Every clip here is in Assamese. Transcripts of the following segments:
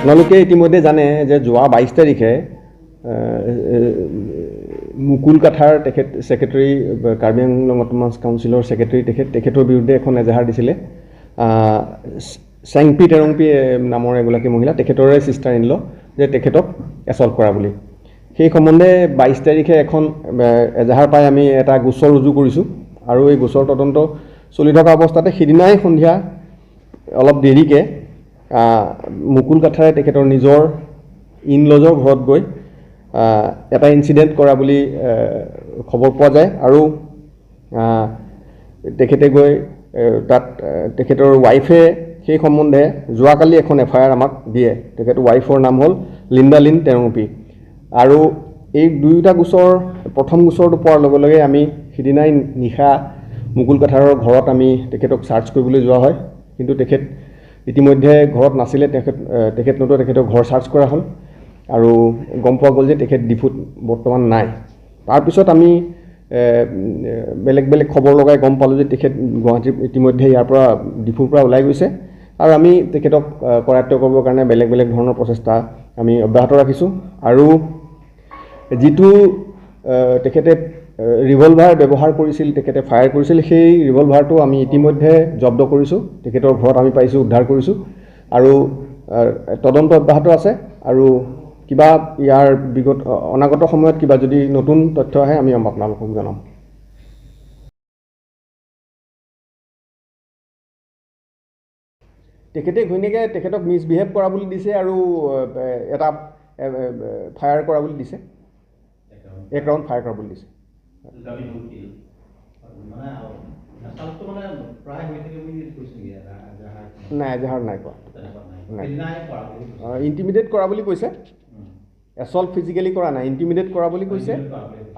আপোনালোকে ইতিমধ্যে জানে যে যোৱা 22 তাৰিখে মুকুল কাথাৰ তেখেত ছেক্ৰেটাৰী, কাৰ্বি আংলং অট'নমাছ কাউন্সিলৰ ছেক্ৰেটাৰী, তেখেতৰ বিৰুদ্ধে এখন এজাহাৰ দিছিলে। চেংপি টেৰংপি নামৰ এগৰাকী মহিলা, তেখেতৰে ছিষ্টাৰ ইন ল, যে তেখেতক এছল্ট কৰা বুলি। সেই সম্বন্ধে 22 তাৰিখে এখন এজাহাৰ পাই আমি এটা গোচৰ ৰুজু কৰিছোঁ আৰু এই গোচৰ তদন্ত চলি থকা অৱস্থাতে সিদিনাই সন্ধিয়া অলপ দেৰিকৈ মুকুল কাথাৰে তেখেতৰ নিজৰ ইন লজৰ ঘৰত গৈ এটা ইনচিডেণ্ট কৰা বুলি খবৰ পোৱা যায় আৰু তেখেতে গৈ তাত তেখেতৰ ৱাইফে সেই সম্বন্ধে যোৱাকালি এখন এফ I R আমাক দিয়ে। তেখেতৰ ৱাইফৰ নাম হ'ল লিণ্ডা লিন টেৰংপি। আৰু এই দুয়োটা গোচৰ, প্ৰথম গোচৰটো পোৱাৰ লগে লগে আমি সিদিনাই নিশা মুকুল কাথাৰৰ ঘৰত আমি তেখেতক চাৰ্চ কৰিবলৈ যোৱা হয়, কিন্তু তেখেত ইতিমধ্যে ঘৰত নাছিলে। তেখেত নতুবা তেখেতৰ ঘৰ চাৰ্চ কৰা হ'ল আৰু গম পোৱা গ'ল যে তেখেত ডিফুত বৰ্তমান নাই। তাৰপিছত আমি বেলেগ বেলেগ খবৰ লগাই গম পালোঁ যে তেখেত গুৱাহাটীৰ ইতিমধ্যে ইয়াৰ পৰা ডিফুৰ পৰা ওলাই গৈছে আৰু আমি তেখেতক কৰায়ত্ব কৰিবৰ কাৰণে বেলেগ বেলেগ ধৰণৰ প্ৰচেষ্টা আমি অব্যাহত ৰাখিছোঁ। আৰু যিটো তেখেতে ৰিভলভাৰ ব্যৱহাৰ কৰিছিল, তেখেতে ফায়াৰ কৰিছিল, সেই ৰিভলভাৰটো আমি ইতিমধ্যে জব্দ কৰিছোঁ, তেখেতৰ ঘৰত আমি পাইছোঁ, উদ্ধাৰ কৰিছোঁ আৰু তদন্ত অব্যাহত আছে। আৰু কিবা ইয়াৰ বিগত অনাগত সময়ত কিবা যদি নতুন তথ্য আহে আমি আপোনালোকক জনাম। তেখেতে ঘৈণীয়েকে তেখেতক মিছবিহেভ কৰা বুলি দিছে আৰু এটা ফায়াৰ কৰা বুলি দিছে, এক ৰাউণ্ড ফায়াৰ কৰা বুলি দিছে। নাই, এজাহাৰ নাই কোৱা, নাই। ইণ্টিমিডেট কৰা বুলি কৈছে, এছল্ট ফিজিকেলি কৰা নাই, ইণ্টিমিডেট কৰা বুলি কৈছে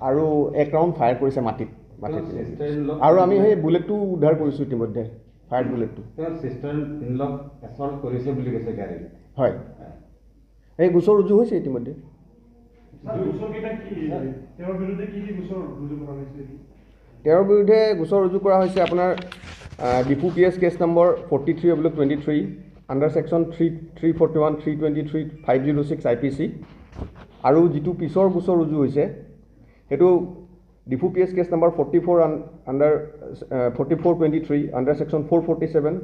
আৰু এক ৰাউণ্ড ফায়াৰ কৰিছে মাটিত। আৰু আমি সেই বুলেটটো উদ্ধাৰ কৰিছোঁ ইতিমধ্যে, ফায়াৰ বুলেটটো। হয়, এই গোচৰ ৰুজু হৈছে ইতিমধ্যে। তেওঁৰ বিৰুদ্ধে গোচৰ ৰুজু কৰা হৈছে আপোনাৰ Diphu P S case number 43/23 under section 3 341 323 506 I P C. আৰু যিটো পিছৰ গোচৰ ৰুজু হৈছে সেইটো Diphu P S case number 44 under 44/23 under section 447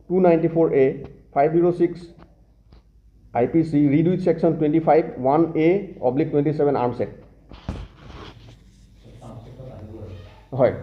294 A 506 I P C read with section 25(1) A/27 arms act. হয়।